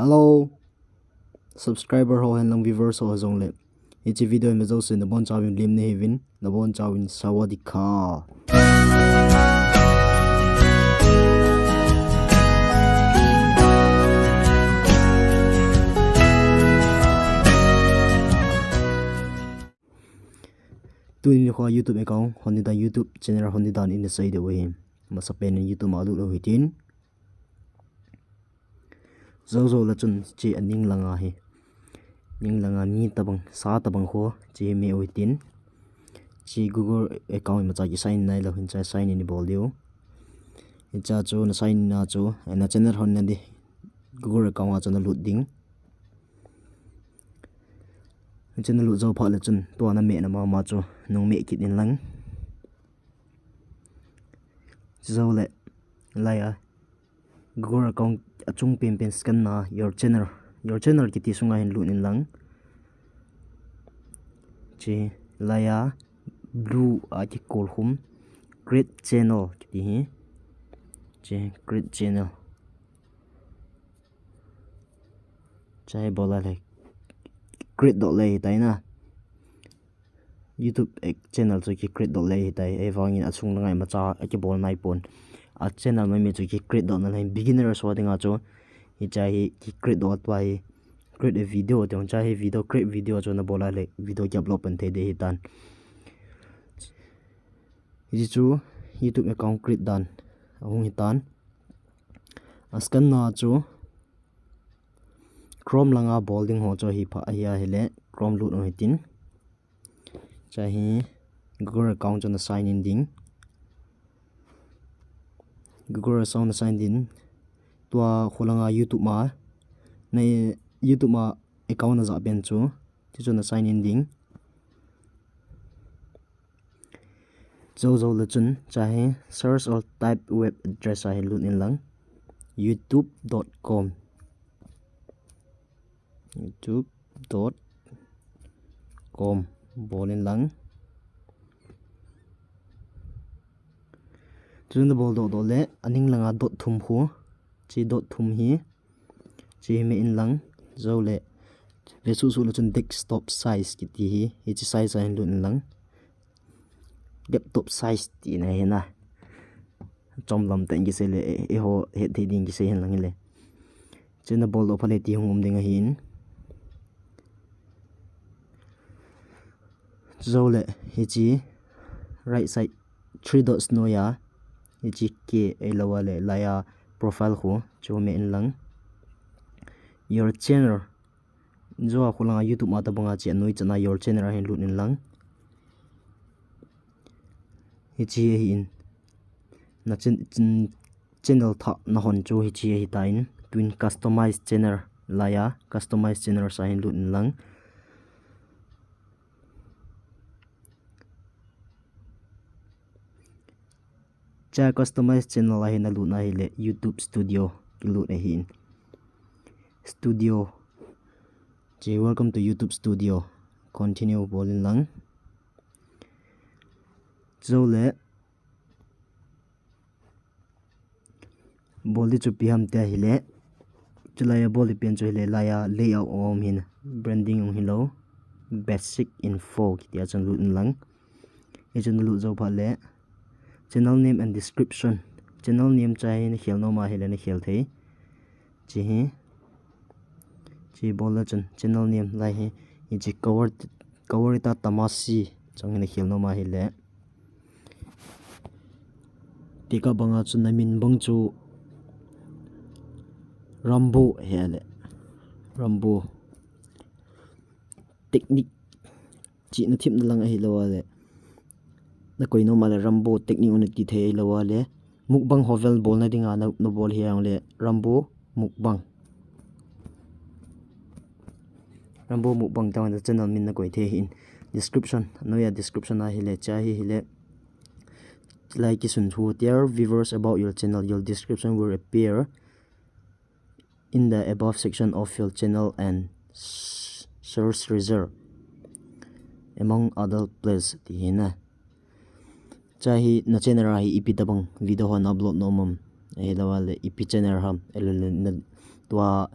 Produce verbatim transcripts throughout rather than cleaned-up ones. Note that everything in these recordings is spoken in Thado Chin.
Hello, subscriber ho hen lang viewers ho jong le. Hiche video hin ve jouse nabon chauvin lim nei hiuvin, nabon chauvin sawadee kha. Tuni nikho a YouTube account hon ding dan, YouTube channel hon ding dan ina sei diu ahi. Masapen in YouTube a lut lou hitin. Jou jou le chun hiche aning langa hi. Ning langa mi tabang, sa tabang ho, hiche hi me u hitin. Hiche Google account imacha ki sign in nailou hin hiche sign in ibol diu. Hiche chu na sign in a chu, na channel hon na ding Google account a chu nalut ding. Hiche nalut jou phat le chun tua nameh na mama chu nung meh kit in lang. Jou le, lai a Google account achung penpen scan na your channel, your channel kiti sunga hin lut in lang. Hiche lai a blue a kikol khum, create channel kiti hi. Hiche create channel. Hiche hi bol a le create doh le hitai na. YouTube channel chu ki create doh le hitai, ahivangin achung langa imacha akibol naipon. A channel maimai chu ki create doh na le beginners ho dinga chu hiche hi ki create doh tua hi create a video ti hiche hi video, create video chu nabol a le video ki upload pan thei ding hitan. Hiche chu YouTube account create dan ahung hitan. A scan na chu Chrome langa bol ding ho chu hi pha ahi a, hile Chrome lut u hitin. Hiche hi Google account chu na sign in ding. Google account na sign in. Tua khulanga YouTube ma, na YouTube ma account na ja pen chu, hiche chu na sign in ding. Jou jou le chun, hiche hi search or type web address a hi lut in lang. youtube dot com. youtube dot com bol in lang. Chun nabol doh doh le, aning langa dot thum khu, hiche dot thum hi, hiche hi me in lang, jou le, ve suh suh le chun desktop size kiti hi, hiche size a hin lut in lang. Laptop size tina hi na. Chomlam tah in kisei le, eiho hetthei ding kisei hin lang hile. Hiche nabol doh phat le ti hung um ding ahin. Jou le, hiche right side three dots noiya, hiche ke ahilou a le, laiya profile khu, chu me in lang. Your channel. Jou a khulanga YouTube a tabanga hiche anoi chan a your channel a hin lut in lang. Hiche hi ahin. Na chan-, chan-, channel thah na hon chu hiche ahitan. Tun customize channel laiya, customize channel a hin lut in lang. Hiche customize channel a hin na lut na hile YouTube Studio kilut ahin. Studio. Hiche welcome to YouTube Studio. Continue bol in lang. Jou le. Bol ding chu ipi ham tia hile. Chulaiya bol ding pen chu hile laiya layout um hin branding um hilou. Basic info kiti a chun lut in lang. Hiche na lut jou phat le. Channel name and description. Channel name hiche hi na khel nom a hile na khel thei. Hiche hi. Hiche bol le chun channel name lai hi. Hiche cover, cover ta tamasi. Chang hi na khel nom a hile. Tika banga chu na min bang chu Rambo hile. Rambo. Technique. Chihna themna lang ahilou a le. Na koi nom a le Rambo Technique u na ti thei ahilou a le. Mukbang ho vel bol na dinga na, na bol hi ang le Rambo Mukbang. Rambo Mukbang tang na channel min na koi thei hin. Description. Noiya description a hile, hiche hi hile. Lai kisun thu, tell viewers about your channel. Your description will appear in the above section of your channel and s-, search result, among other place, ti hi na. Hiche hi na channel a hi ipi tabang video hon upload nom am, ahilou a le ipi channel ham, ahilou le na tua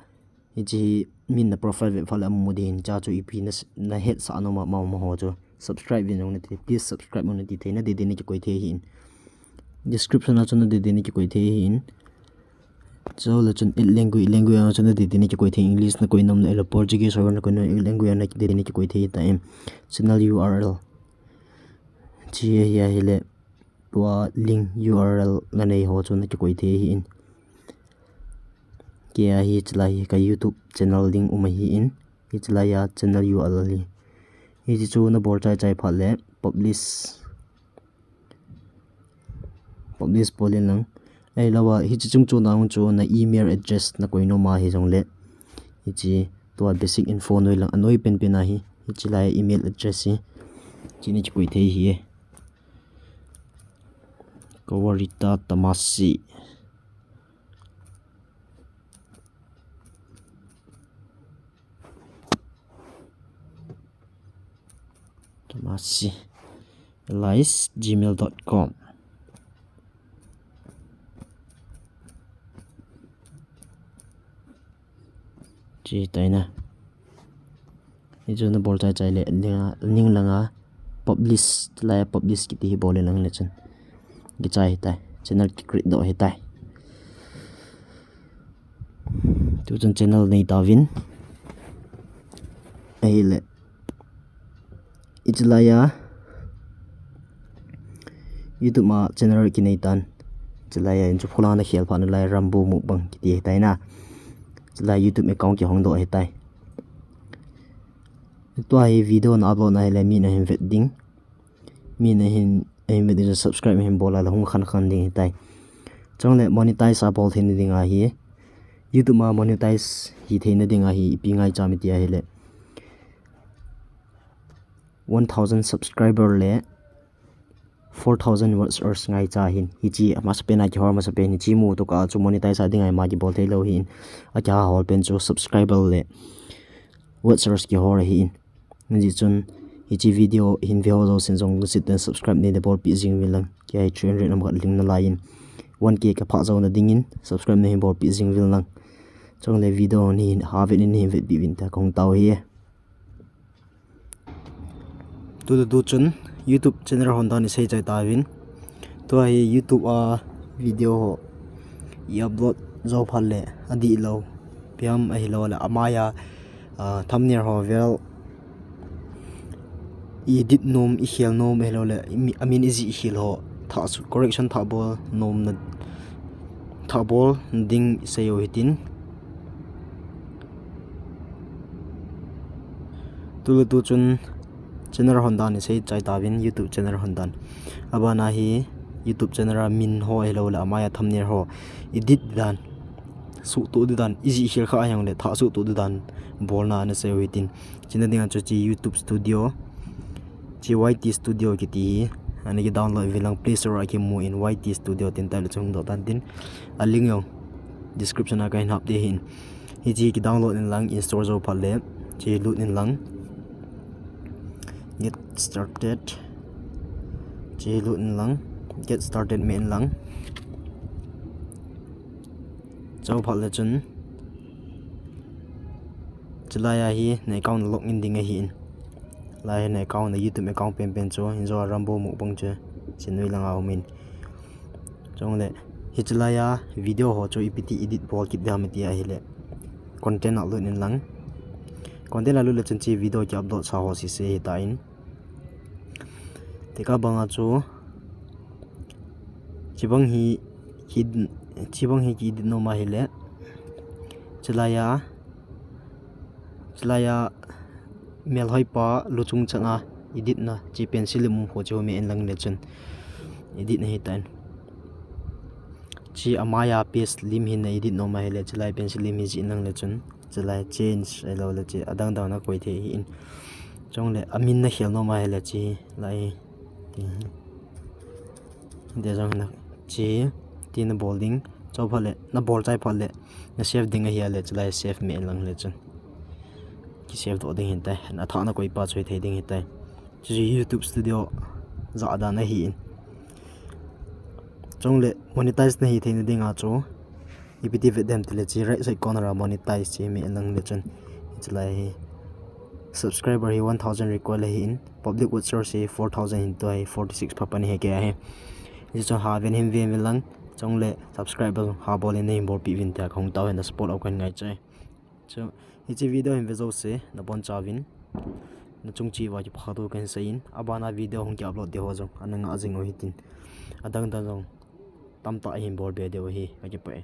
Hiche hi min na profile vet phat le amu ding ahin, hiche chu ipi na s-, na hetsah nom a ama ho chu subscribe uvin jong nati, please subscribe uvin nati thei, nadei dei in nakikoi thei ahin. Description a chu nadei dei in nakikoi thei ahin. Chule chun add language, language a chu nadei dei in nakikoi thei, English nakoi nom le, ahilou Portuguese or nakoi nom, add language a nadei dei in nakikoi thei ahitai. Channel U R L. Hiche hi ahile, tua link U R L nanei ho chu nakikoi thei ahin. Kei a hi hiche lai hi ka YouTube channel link um ahin. Hiche lai a channel U R L hi. Hiche chu nabol chai chai phat le publish. Publish bol in lang. Ahilou a, hiche chung chon a hung chu na email address nakoi nom ahi jongle, hiche tua basic info noi lang, anoi pen pen a hi, hiche lai email address hi, hiche nakikoi thei ahi. Kawarita Tamasi. Tamasi. Elias gmail dot com. Hiche ahitai na. Hichu nabol chai chai le, ning, ning lang a publish, lai a publish kiti hi bol in lang le chun. Kichai ahitai. Channel kicreate doh ahitai. Tuchun channel nei tauvin. Ahile. Hiche lai a YouTube a channel kinei tan. Hiche lai a in chu phula nakhel phat nalai Rambo Mukbang kiti ahitai na. Hiche lai YouTube account kihong doh ahitai. Tua hi video na upload na ahile mi nahin vet ding. Mi nahin, ahin vet ding, subscribe nahin bol a le hung khan khan ding ahitai. Chule monetize a bol theina ding ahi. YouTube a monetize hi theina ding ahi, ipi ngaicha em iti ahile, one thousand subscriber le four thousand watch hours ngaicha ahin. Hiche amasapen a kihol masapen, hiche mu tokah a chu monetize a ding ahi, ama kibol thei lou ahin. Akihol pen chu subscriber le watch hours kihol ahin. Hijeh chun, hiche video hin ve ho jousen jong lungset tah in subscribe nei bolpeh jing uvin lang. Kei hi three hundred ham khat lhing nalai in, one K kaphah jouna dingin subscribe neihin bolpeh jing uvin lang. Chule video hi ha vet in neihin vetpeh uvin tia kahung tao ahi. Tule tuchun YouTube channel hon dan isei chai tauvin. Tua hi YouTube a video ho i upload jou phat le adih lou, ipi ham ahilou le amai a, ah, thumbnail ho vel i edit nom, i khel nom ahilou le, i mi-, amin i jih khel ho thah su-, correction thah bol nomna, thah bol ding isei u hitin. Tule tuchun channel hon dan isei chai tauvin, YouTube channel hon dan. Abana hi YouTube channel a min ho ahilou le amai a thumbnail ho edit dan, suhtoh ding dan, i jih khel kha ahilou le thah suhtoh ding dan bolna ana sei u hitin. Hiche na dinga chu hiche YouTube Studio, hiche Y T Studio kiti hi ana kidownload uvin lang, Play Store a kimu in, Y T Studio tin type le chun hung doh tan tin, a link jong description a kahin hap ding ahin. Hiche kidownload in lang, install jou phat le, hiche lut in lang. Get started. Hiche lut in lang. Get started meh in lang. Jou phat le chun, hiche lai a hi na account login ding ahin. Lai hi na account, na YouTube account penpen chu, hiche a Rambo Mukbang chu, hiche noi lang a um in. Chule, hiche lai a video ho chu ipi ti edit bol kit ding ham iti ahile, content a lut in lang. Content a lut le chun hiche video ki upload sa ho sese ahitan. Tekah banga chu, hiche bang hi, hi, hiche bang hi ki edit nom ahile, hiche lai a, hiche lai a, melhoipa luchung chang a edit na, hiche pencil lim um ho chu meh in lang le chun edit na ahitan. Hiche amai a pencil lim hin na edit nom ahile, hiche lai pencil lim hi jih in lang le chun, hiche lai change ahilou le hiche adang dang nakoi thei ahin. Chule amin nakhel nom ahile hiche lai hi. Ti hi. Hiti jong na, hiche, ti nabol ding. Jou phat le, nabol chai phat le, na save ding ahile, hiche lai save meh in lang le chun. Ki save doh ding ahitai, na thah nakoi pa chu hithei ding ahitai. Hiche chu YouTube Studio jah dan ahin. Chule monetize nahi theina dinga chu, Ipi ti vet dem tile hiche right side corner a monetize hiche hi me lang le chun, hiche lai hi subscriber hi one thousand recoil ahin, public watch hours hi four thousand hin to hi, forty six pha pan hi ke ahi. Hiche chun ha ven hin ven ven lang, chule subscriber ha bol in hin bolpi uvin tia kahung tao hin, na support u kahin ngai chai. Chu, hiche video hin ve jouse nabonchauvin nachung cheh uva kipah thu kahin seiyin, abana video hung ki upload ding ho jong ana ngah jing u hitin, adang dang jong tamtah hin bol be diu ahi, kakipah e.